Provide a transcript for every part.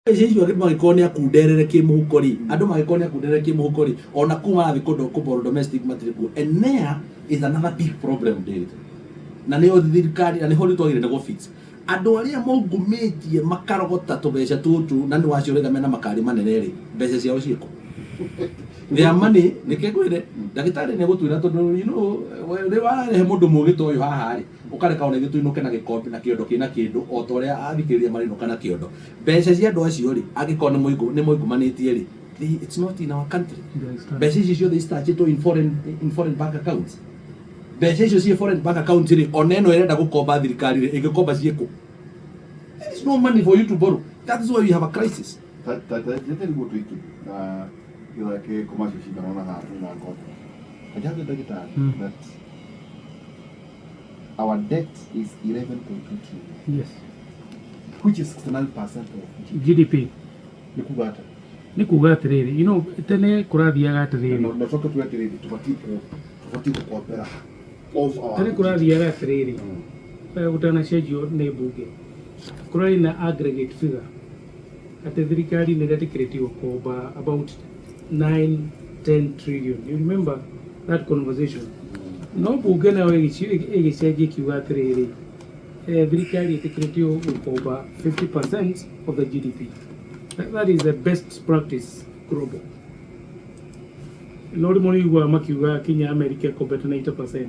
Mbeca icio andũ mangĩkorwo nĩ akunderere kĩmũhuko rĩ, andũ mangĩkorwo nĩ akunderere kĩmũhuko rĩ, ona kũu marathiĩ kũndũ kũborrow domestic matirĩ kuo. And there is another big problem, David, na nĩyo thirikari na nĩho rĩu twagĩrĩire nĩ gũ-fix andũ arĩa maungumĩtie makarogota tũbeca tũtũ na nĩ wacio ũraiga mena makari manene rĩ, mbeca ciao ciĩkũ? Their money. Nĩkĩ ngwĩre ndagĩtarĩ nĩ egũtwĩra, tondũ rĩ warehe mũndũ mũgĩ ta ũyũ haha rĩ, ũkareka ona ithuĩ tũinũke na gĩkombe na kĩondo kĩna kĩndũ o ta ũrĩa athikĩrĩria marĩinũka na kĩondo. Mbeca cia andũ acio rĩ, angĩkorwo nĩ moingumanĩtie rĩ, it's not in our country. Mbeca icio ciothe citachĩtwo in foreign bank accounts. Mbeca icio ciĩ foreign bank account rĩ, ona ĩno ĩrenda gũkomba thirikari rĩ, ĩngĩkomba ciĩkũ? There is no money for you to borrow. That is why we have a crisis. Ta nĩguo tũingĩ na gĩthake commercial cigana ũna haha twĩna ngombo. Ajabu ndagĩtarĩ that our debt is 11.2 trillion, which is 69% of GDP. Nĩ kuga atĩa? Nĩ kuga atĩrĩrĩ, tene kũrathiaga atĩrĩrĩ. Na coke tuge atĩrĩrĩ, tũbatiĩ gũkombera off our Tene kũrathiaga atĩrĩrĩ, gũtanacenjio nĩ mbunge, kũrarĩ na aggregate figure atĩ thirikari nĩ ĩretĩkĩrĩtio gũkomba about 9 10 trillion. You remember that conversation? No mbunge nayo ĩgĩcenjia, ĩkiuga atĩrĩrĩ, thirikari ĩtĩkĩrĩtio gũkomba 50% of the GDP. That is the best practice global. No rĩmwe nĩ makiuga kinya America ĩkombete 90%,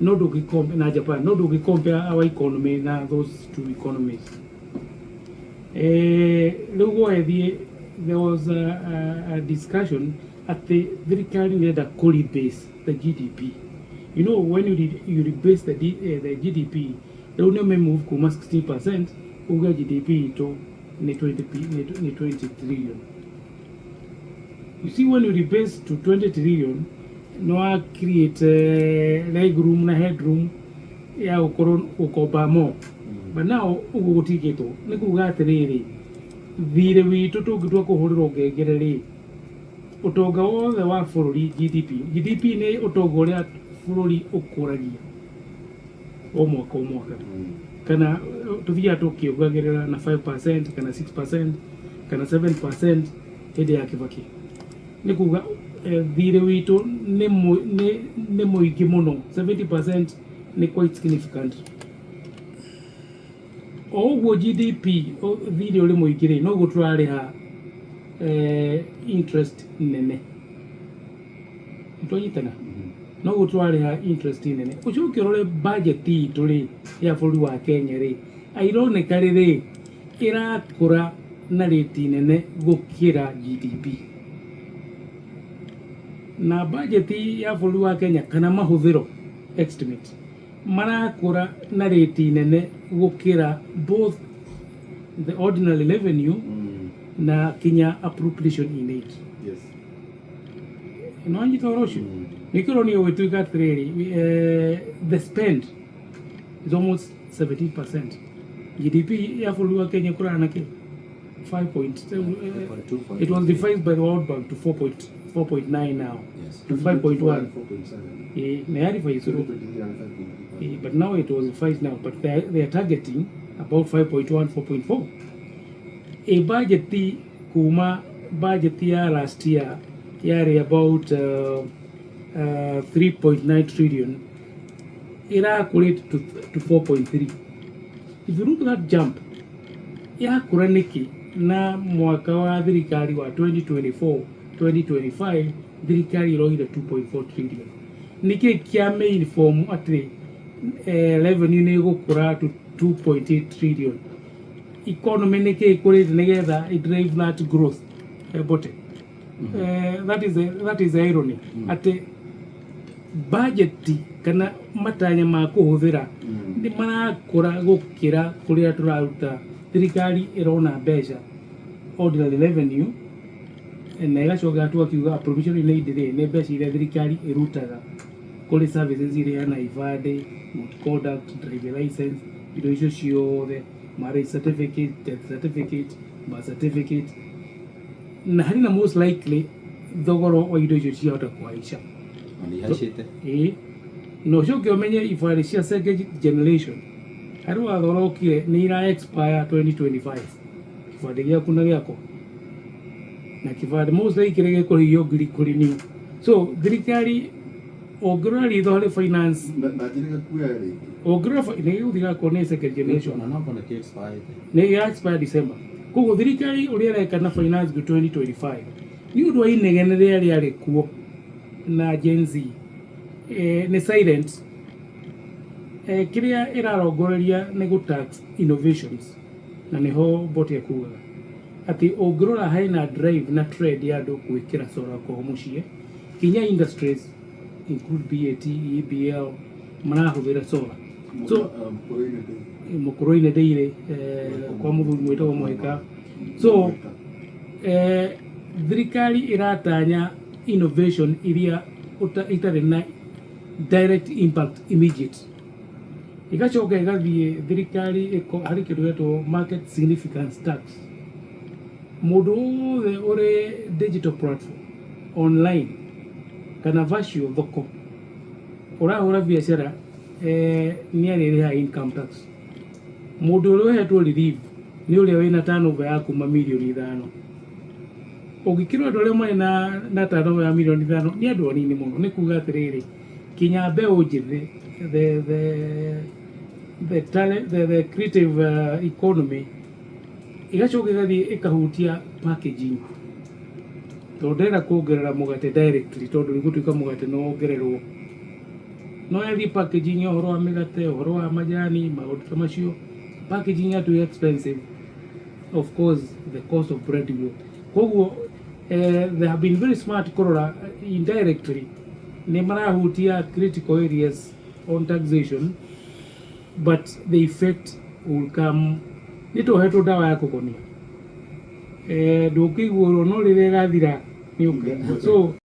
no ndũngĩkombe na Japan, no ndũngĩcompare our economy na those two economies. Rĩu gwethiĩ there was a discussion atĩ thirikari nĩ kũ rebase the GDP. When you rebase the GDP, rĩu nĩ move kuma 16% uge GDP itũ nĩ 20 nĩ 20 trillion. You see, when you rebase to 20 trillion, no wa create leg room na headroom ya gũkorwo gũkomba more. But now ũguo gũtikĩtwo, nĩ kuga atĩrĩrĩ, thirĩ witũ tũngĩtua kũhũrĩrwo ngengere rĩ, ũtonga wothe wa bũrũri, GDP, GDP nĩ ũtonga ũrĩa bũrũri ũkũragia o mwaka o mwaka, kana tũthiaga tũkĩongagĩrĩra na 5% kana 6% kana 7% hĩndĩ ya Kibaki. Nĩ kuga thirĩ witũ nĩ mũingĩ mũno, 70% nĩ quite significant. O ũguo GDP thirĩ ũrĩ mũingĩ rĩ, noguo tũrarĩha interest nene. Nĩtwanyitana? Noguo tũrarĩha interest nene. Ũcoke ũrore budget itũ rĩ, ya bũrũri wa Kenya rĩ, ironically rĩ, ĩrakũra na rate nene gũkĩra GDP. Na budget ya bũrũri wa Kenya kana mahũthĩro estimate marakũra na rate nene gũkĩra both the ordinary revenue na kinya appropriation in aid. No nyita ũhoro ũcio? Nĩkĩo ũronio gũgĩtuĩka atĩrĩrĩ, the spend is almost 17%. GDP ya bũrũri wa Kenya ĩkũraga na kĩ 5 point, it was revised by the World Bank to 4.4.9 now to 5.1. Na yarevise. But now it was revised now, but they are targeting about 5.1, 4.4. A budget kuma budget ya last year yarĩ about 3.9 trillion, ĩrakũrĩte to 4.3. If you look at that jump, yakũra nĩkĩ na mwaka wa thirikari wa 2024 2025 thirikari ĩroire 2.4 trillion? Nĩkĩ kĩa mainform atĩ revenue nĩ ĩgũkũra to 2.8 trillion? Economy nĩkĩ ĩkũrĩte nĩgetha ĩ drive that growth? Bote that is the irony atĩ budget kana matanya ma kũhũthĩra nĩ marakũra gũkĩra kũrĩa tũraruta. Thirikari ĩrona mbeca ordinary revenue na ĩgacoka tũgakiuga appropriation in aid rĩ, nĩ mbeca iria thirikari ĩrutaga kũrĩ services iria na ibandĩ, good conduct, driving license, indo icio ciothe, marriage certificate, death certificate, birth certificate, na harĩ na most likely thogora wa indo icio ciahota kũhaica. Na nĩ ihaicĩte. Ĩĩ, na ũcoke ũmenye ibandĩ cia second generation harĩ watho ũrokire nĩ ira expire 2025. Kĩbandĩ gĩaku na gĩakwa na kĩbandĩ most likely gĩkũrĩhio ngiri kũrenew. So thirikari ũngĩrora ritho harĩ finance, Na njĩra gakuoya rĩngĩ. Ũngĩrora nĩ gĩgũthiĩ gakorwo nĩ second generation. Na no kona kĩ expired. Nĩ gĩa expire December. Koguo thirikari ũrĩa ĩreka na finance bill 2025 nĩ ũndũ wa inegene rĩrĩa rĩarĩ kuo na Gen Z, nĩ silent. Kĩrĩa ĩrarongoreria nĩ gũ tax innovations, na nĩho Mbote ekugaga atĩ ũngĩrora hena drive na trend ya andũ gwĩkĩra solar kwao mũciĩ, kinya industries include BAT, EABL marahũthĩra solar. So Mũkũrũ-inĩ ndĩ. Mũkũrũ-inĩ ndĩirĩ, kwa mũthuri mwĩtagwo Mũhĩka. So thirikari ĩratanya innovation iria itarĩ na direct impact immediate. Igacoka ĩgathiĩ thirikari harĩ kĩndũ gĩetwo market significance tax. Mũndũ wothe ũrĩ digital platform online kana virtual thoko ũrahũra biacara, nĩ arĩrĩha income tax. Mũndũ ũrĩa ũhetwo relief nĩ ũrĩa wĩna turnover ya kuma mirioni 5. Ũngĩkĩrwo andũ arĩa marĩ na turnover ya mirioni 5 nĩ andũ anini mũno. Nĩ kuga atĩrĩrĩ, kinya mbeũ njĩthĩ, the talent, the creative economy ĩgacoka ĩgathiĩ ĩkahutia packaging, tondũ ndĩrenda kuongerera mũgate directly, tondũ nĩ gũtuĩka mũgate no wongererwo no yathiĩ packaging, ũhoro wa mĩgate, ũhoro wa majani, maũndũ ta macio. Packaging yatuĩka expensive, of course the cost of bread will. Koguo they have been very smart kũrora indirectly nĩ marahutia critical areas on taxation, but the effect will come. Nĩ tũhetwo ndawa ya kũhonia, ndũngĩiguo no rĩrĩa ĩgathira nĩ ũkũigua. So